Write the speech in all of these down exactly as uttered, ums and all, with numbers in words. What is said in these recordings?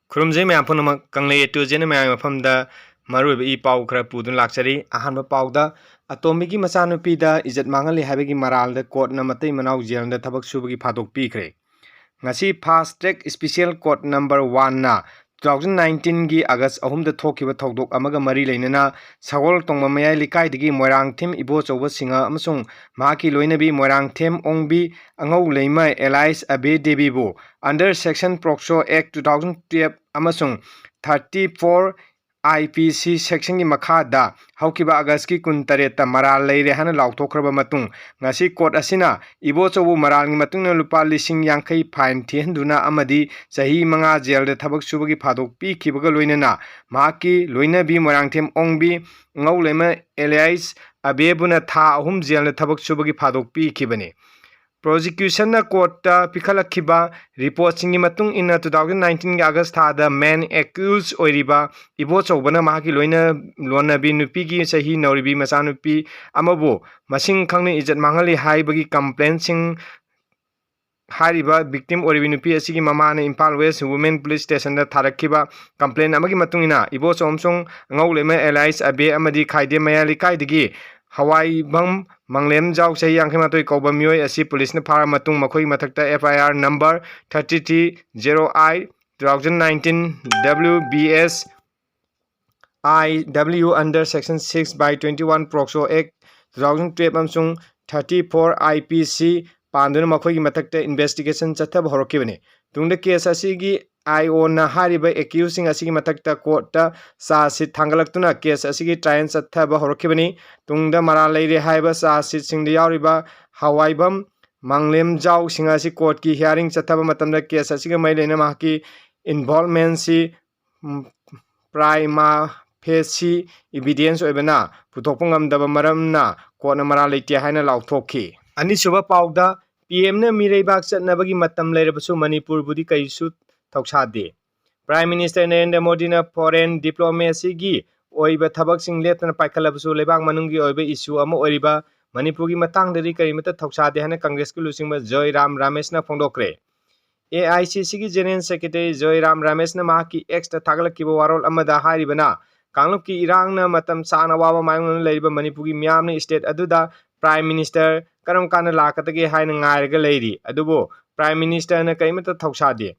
ꯈꯨꯔꯨꯝꯖꯩ ꯃꯌꯥꯝ ꯄꯨꯝꯅꯃꯛ꯫ ꯀꯪꯂꯩ ꯑꯦ ꯇꯨ ꯖꯦꯠꯅ ꯃꯌꯥꯝꯒꯤ ꯃꯐꯝꯗ ꯃꯔꯨꯑꯣꯏꯕ ꯏ ꯄꯥꯎ ꯈꯔ ꯄꯨꯗꯨꯅ ꯂꯥꯛꯆꯔꯤ꯫ ꯑꯍꯥꯟꯕ ꯄꯥꯎꯗ, ꯑꯇꯣꯝꯕꯤꯒꯤ ꯃꯆꯥꯅꯨꯄꯤꯗ ꯏꯖꯠ ꯃꯥꯡꯍꯜꯂꯤ ꯍꯥꯏꯕꯒꯤ ꯃꯔꯥꯜꯗ ꯀꯣꯔꯠꯅ ꯃꯇꯩ ꯃꯅꯥꯎ ꯖꯦꯜꯗ ꯊꯕꯛ ꯁꯨꯕꯒꯤ ꯐꯥꯗꯣꯛ ꯄꯤꯈ꯭ꯔꯦ꯫ ꯉꯁꯤ Fast Track Special Court Number One ꯅ two thousand nineteen ꯒꯤ ꯑꯥꯒꯁ ꯑꯍꯨꯝꯗ ꯊꯣꯛꯈꯤꯕ ꯊꯧꯗꯣꯛ ꯑꯃꯒ ꯃꯔꯤ ꯂꯩꯅꯅ ꯁꯒꯣꯜ ꯇꯣꯡꯕ ꯃꯌꯥꯏ ꯂꯩꯀꯥꯏꯗꯒꯤ ꯃꯣꯏꯔꯥꯡꯊꯦꯝ ꯏꯕꯣꯆꯧꯕ ꯁꯤꯡꯍ ꯑꯃꯁꯨꯡ ꯃꯍꯥꯛꯀꯤ ꯂꯣꯏꯅꯕꯤ ꯃꯣꯏꯔꯥꯡꯊꯦꯝ ꯑꯣꯡꯕꯤ ꯑꯉꯧ ꯂꯩꯃ alias ꯑꯕꯦ ꯗꯦꯕꯤꯕꯨ under Section POCSO Act two thousand twelve ꯑꯃꯁꯨꯡ thirty four I P C section ꯒꯤ ꯃꯈꯥꯗ ꯍꯧꯈꯤꯕ ꯑꯥꯒꯁꯀꯤ ꯀꯨꯟꯇꯔꯦꯠꯇ ꯃꯔꯥꯜ ꯂꯩꯔꯦ ꯍꯥꯏꯅ ꯂꯥꯎꯊꯣꯛꯈ꯭ꯔꯕ ꯃꯇꯨꯡ, ꯉꯁꯤ ꯀꯣꯔꯠ ꯑꯁꯤꯅ ꯏꯕꯣꯆꯧꯕꯨ ꯃꯔꯥꯜꯒꯤ ꯃꯇꯨꯡ ꯏꯟꯅ ꯂꯨꯄꯥ ꯂꯤꯁꯤꯡ ꯌꯥꯡꯈꯩ fine ꯊꯤꯍꯟꯗꯨꯅ ꯑꯃꯗꯤ ꯆꯍꯤ ꯃꯉꯥ ꯖꯦꯜꯗ ꯊꯕꯛ ꯁꯨꯕꯒꯤ ꯐꯥꯗꯣꯛ ꯄꯤꯈꯤꯕꯒ ꯂꯣꯏꯅꯅ ꯃꯍꯥꯛꯀꯤ ꯂꯣꯏꯅꯕꯤ ꯃꯣꯏꯔꯥꯡꯊꯦꯝ ꯑꯣꯡꯕꯤ, ꯉꯧ ꯂꯩꯃ alias ꯑꯕꯦꯕꯨꯅ ꯊꯥ ꯑꯍꯨꯝ ꯖꯦꯜꯗ ꯊꯕꯛ ꯁꯨꯕꯒꯤ ꯐꯥꯗꯣꯛ ꯄꯤꯈꯤꯕꯅꯤ꯫ ꯄ꯭ꯔꯣꯁꯤꯀ꯭ꯌꯨꯁꯟꯅ ꯀꯣꯔꯠꯇ ꯄꯤꯈꯠꯂꯛꯈꯤꯕ ꯔꯤꯄꯣꯔꯠꯁꯤꯡꯒꯤ ꯃꯇꯨꯡ ꯏꯟꯅ, two thousand nineteen ꯒꯤ ꯑꯥꯒꯁ ꯊꯥꯗ main accused ꯑꯣꯏꯔꯤꯕ ꯏꯕꯣꯆꯧꯕꯅ ꯃꯍꯥꯛꯀꯤ ꯂꯣꯏꯅ ꯂꯣꯟꯅꯕꯤ ꯅꯨꯄꯤꯒꯤ ꯆꯍꯤ ꯅꯧꯔꯤꯕꯤ ꯃꯆꯥꯅꯨꯄꯤ ꯑꯃꯕꯨ ꯃꯁꯤꯡ ꯈꯪꯗꯅ ꯏꯖꯠ ꯃꯥꯡꯍꯜꯂꯤ ꯍꯥꯏꯕꯒꯤ ꯀꯝꯄ꯭ꯂꯦꯟꯁꯤꯡ ꯍꯥꯏꯔꯤꯕ victim ꯑꯣꯏꯔꯤꯕꯤ ꯅꯨꯄꯤ ꯑꯁꯤꯒꯤ ꯃꯃꯥꯅ Imphal West Women Police Station ꯗ ꯊꯥꯔꯛꯈꯤꯕ ꯀꯝꯄ꯭ꯂꯦꯟ ꯑꯃꯒꯤ ꯃꯇꯨꯡ ꯏꯟꯅ, ꯏꯕꯣꯆꯧ ꯑꯃꯁꯨꯡ ꯑꯉꯧ ꯂꯩꯃ alias ꯑꯕꯦ ꯑꯃꯗꯤ ꯈꯥꯏꯗꯦꯝ ꯃꯌꯥꯏ ꯂꯩꯀꯥꯏꯗꯒꯤ ꯍꯋꯥꯏꯕꯝ ꯃꯪꯂꯦꯝꯖꯥꯎ, ꯆꯍꯤ ꯌꯥꯡꯈꯩ ꯃꯥꯊꯣꯏ ꯀꯧꯕ ꯃꯤꯑꯣꯏ ꯑꯁꯤ ꯄꯨꯂꯤꯁꯅ ꯐꯥꯔꯕ ꯃꯇꯨꯡ, ꯃꯈꯣꯏꯒꯤ ꯃꯊꯛꯇ F I R number thirty three zero I two thousand nineteen W B S I W under Section six by twenty one POCSO Act two thousand twelve ꯑꯃꯁꯨꯡ thirty four I P C ꯄꯥꯟꯗꯨꯅ ꯃꯈꯣꯏꯒꯤ ꯃꯊꯛꯇ investigation ꯆꯠꯊꯕ ꯍꯧꯔꯛꯈꯤꯕꯅꯤ꯫ ꯇꯨꯡꯗ case ꯑꯁꯤꯒꯤ I O ꯅ ꯍꯥꯏꯔꯤꯕ accused ꯁꯤꯡ ꯑꯁꯤꯒꯤ ꯃꯊꯛꯇ ꯀꯣꯔꯠꯇ charge sheet ꯊꯥꯡꯒꯠꯂꯛꯇꯨꯅ case ꯑꯁꯤꯒꯤ trial ꯆꯠꯊꯕ ꯍꯧꯔꯛꯈꯤꯕꯅꯤ꯫ ꯇꯨꯡꯗ ꯃꯔꯥꯜ ꯂꯩꯔꯦ ꯍꯥꯏꯕ charge sheet ꯁꯤꯡꯗ ꯌꯥꯎꯔꯤꯕ ꯍꯋꯥꯏꯕꯝ ꯃꯪꯂꯦꯝꯖꯥꯎ ꯁꯤꯡꯍ ꯑꯁꯤ ꯀꯣꯔꯠꯀꯤ hearing ꯆꯠꯊꯕ ꯃꯇꯝꯗ case ꯑꯁꯤꯒ ꯃꯔꯤ ꯂꯩꯅꯅ ꯃꯍꯥꯛꯀꯤ involvement ꯁꯤ, ꯎꯝ, prima facie evidence ꯑꯣꯏꯕꯅ ꯄꯨꯊꯣꯛꯄ ꯉꯝꯗꯕ ꯃꯔꯝꯅ ꯀꯣꯔꯠꯅ ꯃꯔꯥꯜ ꯂꯩꯇꯦ ꯍꯥꯏꯅ ꯂꯥꯎꯊꯣꯛꯈꯤ꯫ ꯑꯅꯤꯁꯨꯕ ꯄꯥꯎꯗ, P M ꯅ ꯃꯤꯔꯩꯕꯥꯛ ꯆꯠꯅꯕꯒꯤ ꯃꯇꯝ ꯂꯩꯔꯕꯁꯨ ꯃꯅꯤꯄꯨꯔꯕꯨꯗꯤ ꯀꯩꯁꯨ ꯊꯧꯁꯥꯗꯦ꯫ Prime Minister ꯅꯔꯦꯟꯗ꯭ꯔ ꯃꯣꯗꯤꯅ foreign diplomacy ꯒꯤ ꯑꯣꯏꯕ ꯊꯕꯛꯁꯤꯡ ꯂꯦꯞꯇꯅ ꯄꯥꯏꯈꯠꯂꯕꯁꯨ, ꯂꯩꯕꯥꯛ ꯃꯅꯨꯡꯒꯤ ꯑꯣꯏꯕ issue ꯑꯃ ꯑꯣꯏꯔꯤꯕ ꯃꯅꯤꯄꯨꯔꯒꯤ ꯃꯇꯥꯡꯗꯗꯤ ꯀꯔꯤꯃꯠꯇ ꯊꯧꯁꯥꯗꯦ ꯍꯥꯏꯅ ꯀꯪꯒ꯭ꯔꯦꯁꯀꯤ ꯂꯨꯆꯤꯡꯕ ꯖꯣꯏꯔꯥꯝ ꯔꯥꯃꯦꯁꯅ ꯐꯣꯡꯗꯣꯛꯈ꯭ꯔꯦ꯫ ꯑꯦ ꯑꯥꯏ ꯁꯤ ꯁꯤꯒꯤ ꯖꯦꯅꯦꯔꯦꯜ ꯁꯦꯀ꯭ꯔꯦꯇꯔꯤ ꯖꯣꯏꯔꯥꯝ ꯔꯥꯃꯦꯁꯅ ꯃꯍꯥꯛꯀꯤ ꯑꯦꯛꯁꯇ ꯊꯥꯒꯠꯂꯛꯈꯤꯕ ꯋꯥꯔꯣꯜ ꯑꯃꯗ ꯍꯥꯏꯔꯤꯕꯅ, ꯀꯥꯡꯂꯨꯞꯀꯤ ꯏꯔꯥꯡꯅ ꯃꯇꯝ ꯁꯥꯡꯅ ꯑꯋꯥꯕ ꯃꯥꯌꯣꯛꯅꯗꯨꯅ ꯂꯩꯔꯤꯕ ꯃꯅꯤꯄꯨꯔꯒꯤ ꯃꯤꯌꯥꯝꯅ ꯁ꯭ꯇꯦꯠ ꯑꯗꯨꯗ ꯄ꯭ꯔꯥꯏꯝ ꯃꯤꯅꯤꯁꯇꯔ ꯀꯔꯝ ꯀꯥꯟꯗ ꯂꯥꯛꯀꯗꯒꯦ ꯍꯥꯏꯅ ꯉꯥꯏꯔꯒ ꯂꯩꯔꯤ꯫ ꯑꯗꯨꯕꯨ ꯄ꯭ꯔꯥꯏꯝ ꯃꯤꯅꯤꯁꯇꯔꯅ ꯀꯔꯤꯃꯠꯇ ꯊꯧꯁꯥꯗꯦ꯫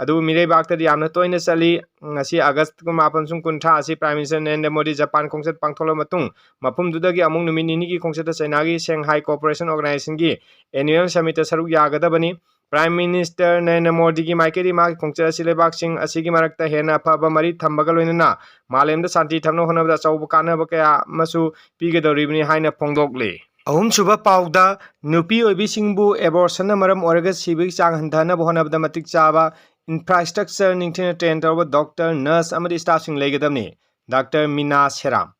ꯑꯗꯨꯕꯨ ꯃꯤꯔꯩꯕꯥꯛꯇꯗꯤ ꯌꯥꯝꯅ ꯇꯣꯏꯅ ꯆꯠꯂꯤ꯫ ꯉꯁꯤ ꯑꯥꯒꯁ ꯀꯨꯟꯃꯥꯄꯟ ꯑꯃꯁꯨꯡ ꯀꯨꯟꯊ꯭ꯔꯥ ꯑꯁꯤ prime minister Narendra Modi Japan ꯈꯣꯡꯆꯠ ꯄꯥꯡꯊꯣꯛꯂꯕ ꯃꯇꯨꯡ, ꯃꯐꯝꯗꯨꯗꯒꯤ ꯑꯃꯨꯛ ꯅꯨꯃꯤꯠ ꯅꯤꯅꯤꯒꯤ ꯈꯣꯡꯆꯠꯇ ꯆꯩꯅꯥꯒꯤ ꯁꯦꯡꯍꯥꯏ ꯀꯣꯑꯣꯄꯔꯦꯁꯟ ꯑꯣꯔꯒꯅꯥꯏꯖꯦꯁꯟꯒꯤ ꯑꯦꯅꯨꯋꯦꯜ ꯁꯃꯤꯠꯇ ꯁꯔꯨꯛ ꯌꯥꯒꯗꯕꯅꯤ꯫ ꯄ꯭ꯔꯥꯏꯝ ꯃꯤꯅꯤꯁꯇꯔ ꯅꯔꯦꯟꯗ꯭ꯔ ꯃꯣꯗꯤꯒꯤ ꯃꯥꯏꯀꯩꯗꯒꯤ ꯃꯍꯥꯛꯀꯤ ꯈꯣꯡꯆꯠ ꯑꯁꯤ ꯂꯩꯕꯥꯛꯁꯤꯡ ꯑꯁꯤꯒꯤ ꯃꯔꯛꯇ ꯍꯦꯟꯅ ꯑꯐꯕ ꯃꯔꯤ ꯊꯝꯕꯒ ꯂꯣꯏꯅꯅ ꯃꯥꯂꯦꯝꯗ ꯁꯥꯟꯇꯤ ꯊꯝꯅꯕ ꯍꯣꯠꯅꯕꯗ ꯑꯆꯧꯕ ꯀꯥꯟꯅꯕ ꯀꯌꯥ ꯑꯃꯁꯨ ꯄꯤꯒꯗꯧꯔꯤꯕꯅꯤ ꯍꯥꯏꯅ ꯐꯣꯡꯗꯣꯛꯂꯤ꯫ ꯑꯍꯨꯝꯁꯨꯕ ꯄꯥꯎꯗ, ꯅꯨꯄꯤ ꯑꯣꯏꯕꯤꯁꯤꯡꯕꯨ ꯑꯦꯕꯣꯔꯁꯟꯅ ꯃꯔꯝ ꯑꯣꯏꯔꯒ ꯁꯤꯕꯒꯤ ꯆꯥꯡ ꯍꯟꯊꯍꯟꯅꯕ ꯍꯣꯠꯅꯕꯗ ꯃꯇꯤꯛ ꯆꯥꯕ ꯏꯟꯐ꯭ꯔꯥꯁ꯭ꯇ꯭ꯔꯛꯆꯔ, ꯅꯤꯡꯊꯤꯅ ꯇ꯭ꯔꯦꯟ ꯇꯧꯔꯕ ꯗꯣꯛꯇꯔ, ꯅꯔꯁ ꯑꯃꯗꯤ ꯁ꯭ꯇꯥꯐꯁꯤꯡ ꯂꯩꯒꯗꯕꯅꯤ꯫ ꯗꯥꯛꯇꯔ ꯃꯤꯅꯥ ꯁꯦꯔꯥꯝ꯫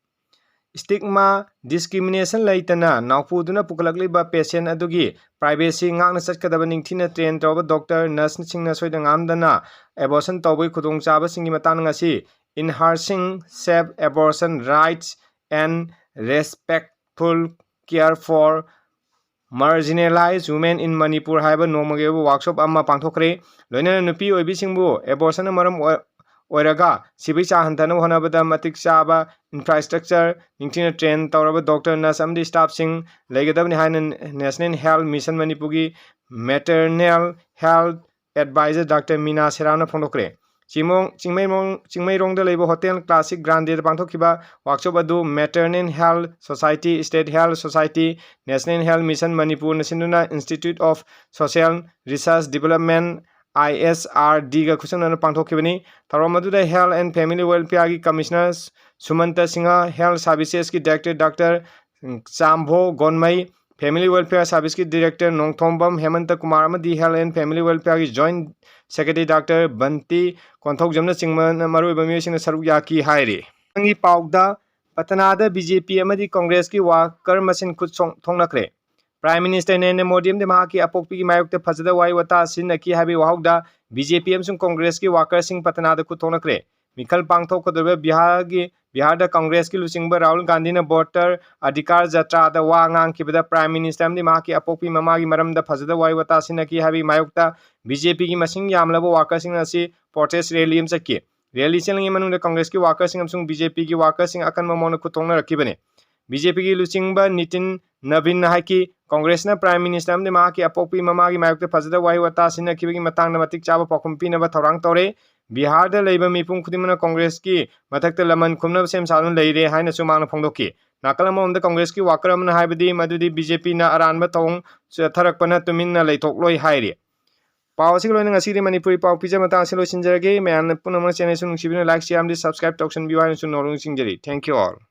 ꯁ꯭ꯇꯤꯒꯃꯥ, ꯗꯤꯁꯀ꯭ꯔꯤꯃꯤꯅꯦꯁꯟ ꯂꯩꯇꯅ ꯅꯥꯎꯄꯨꯗꯨꯅ ꯄꯨꯈꯠꯂꯛꯂꯤꯕ ꯄꯦꯁꯦꯟ ꯑꯗꯨꯒꯤ ꯄ꯭ꯔꯥꯏꯚꯦꯁꯤ ꯉꯥꯛꯅ ꯆꯠꯀꯗꯕ ꯅꯤꯡꯊꯤꯅ ꯇ꯭ꯔꯦꯟ ꯇꯧꯔꯕ ꯗꯣꯛꯇꯔ, ꯅꯔꯁꯁꯤꯡꯅ ꯁꯣꯏꯗ ꯉꯥꯝꯗꯅ ꯑꯦꯕꯣꯔꯁꯟ ꯇꯧꯕꯒꯤ ꯈꯨꯗꯣꯡꯆꯥꯕꯁꯤꯡꯒꯤ ꯃꯇꯥꯡꯗ ꯉꯁꯤ Enhancing Safe Abortion Rights and Respectful Care for Marginalized Women in Manipur ꯍꯥꯏꯕ ꯅꯣꯡꯃꯒꯤ ꯑꯣꯏꯕ ꯋꯥꯔꯛꯁꯣꯞ ꯑꯃ ꯄꯥꯡꯊꯣꯛꯈ꯭ꯔꯦ꯫ ꯂꯣꯏꯅꯅ ꯅꯨꯄꯤ ꯑꯣꯏꯕꯤꯁꯤꯡꯕꯨ ꯑꯦꯕꯣꯔꯁꯟꯅ ꯃꯔꯝ ꯑꯣꯏ-, ꯑꯣꯏꯔꯒ ꯁꯤꯕꯒꯤ ꯆꯥꯡ ꯍꯟꯊꯅꯕ ꯍꯣꯠꯅꯕꯗ ꯃꯇꯤꯛ ꯆꯥꯕ ꯏꯟꯐ꯭ꯔꯥꯁ꯭ꯇ꯭ꯔꯛꯆꯔ, ꯅꯤꯡꯊꯤꯅ ꯇ꯭ꯔꯦꯟ ꯇꯧꯔꯕ ꯗꯣꯛꯇꯔ, ꯅꯔꯁ ꯑꯃꯗꯤ ꯁ꯭ꯇꯥꯐꯁꯤꯡ ꯂꯩꯒꯗꯕꯅꯤ ꯍꯥꯏꯅ National Health Mission ꯃꯅꯤꯄꯨꯔꯒꯤ Maternal Health Advisor ꯗꯥꯛꯇꯔ ꯃꯤꯅꯥ ꯁꯦꯔꯥꯝꯅ ꯐꯣꯡꯗꯣꯛꯈ꯭ꯔꯦ꯫ ꯆꯤꯡꯃꯣꯡ-, ꯆꯤꯡꯃꯩꯔꯣꯡ-, ꯆꯤꯡꯃꯩꯔꯣꯡꯗ ꯂꯩꯕ ꯍꯣꯇꯦꯜ ꯀ꯭ꯂꯥꯁꯤꯛ ꯒ꯭ꯔꯥꯟꯗꯦꯗ ꯄꯥꯡꯊꯣꯛꯈꯤꯕ ꯋꯥꯔꯛꯁꯣꯞ ꯑꯗꯨ Maternal Health Society, State Health Society, National Health Mission ꯃꯅꯤꯄꯨꯔꯅ ꯁꯤꯟꯗꯨꯅ Institute of Social Research Development, I S R D ꯒ ꯈꯨꯠꯁꯝꯅꯅ ꯄꯥꯡꯊꯣꯛꯈꯤꯕꯅꯤ꯫ ꯊꯧꯔꯝ ꯑꯗꯨꯗ Health and Family Welfare ꯒꯤ Commissioner Sumanta Singh, Health Services ꯀꯤ Director doctor Chambo Gonmei, Family Welfare Service ꯀꯤ Director Nongthombam Hemanta Kumar ꯑꯃꯗꯤ Health and Family Welfare ꯒꯤ Joint Secretary ꯗꯥꯛꯇꯔ ꯕꯟꯇꯤ ꯀꯣꯟꯊꯧꯖꯝꯅꯆꯤꯡꯕ ꯃꯔꯨꯑꯣꯏꯕ ꯃꯤꯑꯣꯏꯁꯤꯡꯅ ꯁꯔꯨꯛ ꯌꯥꯈꯤ ꯍꯥꯏꯔꯤ꯫ ꯃꯊꯪꯒꯤ ꯄꯥꯎꯗ, ꯄꯇꯅꯥꯗ ꯕꯤ ꯖꯦ ꯄꯤ ꯑꯃꯗꯤ ꯀꯣꯡꯒ꯭ꯔꯦꯁꯀꯤ ꯋꯥꯀꯔ ꯃꯁꯦꯟ ꯈꯨꯠ ꯁꯣꯛ-, ꯊꯣꯛꯅꯈ꯭ꯔꯦ꯫ ꯄ꯭ꯔꯥꯏꯝ ꯃꯤꯅꯤꯁꯇꯔ ꯅꯔꯦꯟꯗ꯭ꯔ ꯃꯣꯗꯤ ꯑꯃꯗꯤ ꯃꯍꯥꯛꯀꯤ ꯑꯄꯣꯛꯄꯤꯒꯤ ꯃꯥꯌꯣꯛꯇ ꯐꯖꯗꯕ ꯋꯥꯍꯩ ꯋꯥꯇꯥ ꯁꯤꯖꯤꯟꯅꯈꯤ ꯍꯥꯏꯕꯒꯤ ꯋꯥꯍꯧꯗ ꯕꯤ ꯖꯦ ꯄꯤ ꯑꯃꯁꯨꯡ ꯀꯣꯡꯒ꯭ꯔꯦꯁꯀꯤ ꯋꯥꯀꯔꯁꯤꯡ ꯄꯇꯅꯥꯗ ꯈꯨꯠ ꯊꯣꯛꯅꯈ꯭ꯔꯦ꯫ ꯃꯤꯈꯜ ꯄꯥꯡꯊꯣꯛꯀꯗꯧꯔꯤꯕ ꯕꯤꯍꯥꯔꯒꯤ ꯕꯤꯍꯥꯔꯗ ꯀꯪꯒ꯭ꯔꯦꯁꯀꯤ ꯂꯨꯆꯤꯡꯕ ꯔꯥꯍꯨꯜ ꯒꯥꯟꯙꯤꯅ ꯚꯣꯇꯔ ꯑꯙꯤꯀꯥꯔ ꯖꯇ꯭ꯔꯥꯗ ꯋꯥ ꯉꯥꯡꯈꯤꯕꯗ ꯄ꯭ꯔꯥꯏꯝ ꯃꯤꯅꯤꯁꯇꯔ ꯑꯃꯗꯤ ꯃꯍꯥꯛꯀꯤ ꯑꯄꯣꯛꯄꯤ ꯃꯃꯥꯒꯤ ꯃꯔꯝꯗ ꯐꯖꯗꯕ ꯋꯥꯍꯩ ꯋꯥꯇꯥ ꯁꯤꯖꯤꯟꯅꯈꯤ ꯍꯥꯏꯕꯒꯤ ꯃꯥꯌꯣꯛꯇ ꯕꯤ ꯖꯦ ꯄꯤꯒꯤ ꯃꯁꯤꯡ ꯌꯥꯝꯂꯕ ꯋꯥꯀꯔꯁꯤꯡ ꯑꯁꯤ ꯄ꯭ꯔꯣꯇꯦꯁ ꯔꯦꯂꯤ ꯑꯃ ꯆꯠꯈꯤ꯫ ꯔꯦꯂꯤ ꯆꯦꯜꯂꯤꯉꯩ ꯃꯅꯨꯡꯗ ꯀꯪꯒ꯭ꯔꯦꯁꯀꯤ ꯋꯥꯀꯔꯁꯤꯡ ꯑꯃꯁꯨꯡ ꯕꯤ ꯖꯦ ꯄꯤꯒꯤ ꯋꯥꯀꯔꯁꯤꯡ ꯑꯀꯟꯕ ꯃꯑꯣꯡꯗ ꯈꯨꯠ ꯊꯣꯛꯅꯔꯛꯈꯤꯕꯅꯤ꯫ ꯕꯤ ꯖꯦ ꯄꯤꯒꯤ ꯂꯨꯆꯤꯡꯕ ꯅꯤꯇꯤꯟ ꯅꯕꯤꯟꯅ ꯍꯥꯏꯈꯤ, ꯀꯪꯒ꯭ꯔꯦꯁꯅ ꯄ꯭ꯔꯥꯏꯝ ꯃꯤꯅꯤꯁꯇꯔ ꯑꯃꯗꯤ ꯃꯍꯥꯛꯀꯤ ꯑꯄꯣꯛꯄꯤ ꯃꯃꯥꯒꯤ ꯃꯥꯌꯣꯛꯇ ꯐꯖꯗꯕ ꯋꯥꯍꯩ ꯋꯥꯇꯥ ꯁꯤꯖꯤꯟꯅꯈꯤꯕꯒꯤ ꯃꯇꯥꯡꯗ ꯃꯇꯤꯛ ꯆꯥꯕ ꯄꯥꯎꯈꯨꯝ ꯄꯤꯅꯕ ꯊꯧꯔꯥꯡ ꯇꯧꯔꯦ꯫ ꯕꯤꯍꯥꯔꯗ ꯂꯩꯕ ꯃꯤꯄꯨꯝ ꯈꯨꯗꯤꯡꯃꯛꯅ ꯀꯪꯒ꯭ꯔꯦꯁꯀꯤ ꯃꯊꯛꯇ ꯂꯃꯟ ꯈꯨꯝꯅꯕ ꯁꯦꯝ ꯁꯥꯗꯨꯅ ꯂꯩꯔꯦ ꯍꯥꯏꯅꯁꯨ ꯃꯍꯥꯛꯅ ꯐꯣꯡꯗꯣꯛꯈꯤ꯫ ꯅꯥꯀꯜ ꯑꯃꯔꯣꯝꯗ ꯀꯪꯒ꯭ꯔꯦꯁꯀꯤ ꯋꯥꯀꯔ ꯑꯃꯅ ꯍꯥꯏꯕꯗꯤ ꯃꯗꯨꯗꯤ ꯕꯤ ꯖꯦ ꯄꯤꯅ ꯑꯔꯥꯟꯕ ꯊꯧꯑꯣꯡ ꯆꯠꯊꯔꯛꯄꯅ ꯇꯨꯃꯤꯟꯅ ꯂꯩꯊꯣꯛꯂꯣꯏ ꯍꯥꯏꯔꯤ꯫ ꯄꯥꯎ ꯑꯁꯤꯒ ꯂꯣꯏꯅꯅ ꯉꯁꯤꯒꯤ ꯃꯅꯤꯄꯨꯔꯤ ꯄꯥꯎ ꯄꯤꯖ ꯃꯇꯥꯡ ꯑꯁꯤ ꯂꯣꯏꯁꯤꯟꯖꯔꯒꯦ꯫ ꯃꯌꯥꯝꯅ ꯄꯨꯝꯅꯃꯛ ꯆꯦꯅꯦꯜꯁꯨ ꯅꯨꯡꯁꯤꯕꯤꯅ ꯂꯥꯏꯛ, ꯁꯤꯌꯥꯔ ꯑꯃꯗꯤ ꯁꯕꯁꯀ꯭ꯔꯥꯏꯕ ꯇꯧꯁꯟꯕꯤꯌꯨ ꯍꯥꯏꯅꯁꯨ ꯅꯣꯡꯂꯨꯛ ꯅꯤꯡꯁꯤꯡꯖꯔꯤ꯫ Thank you all.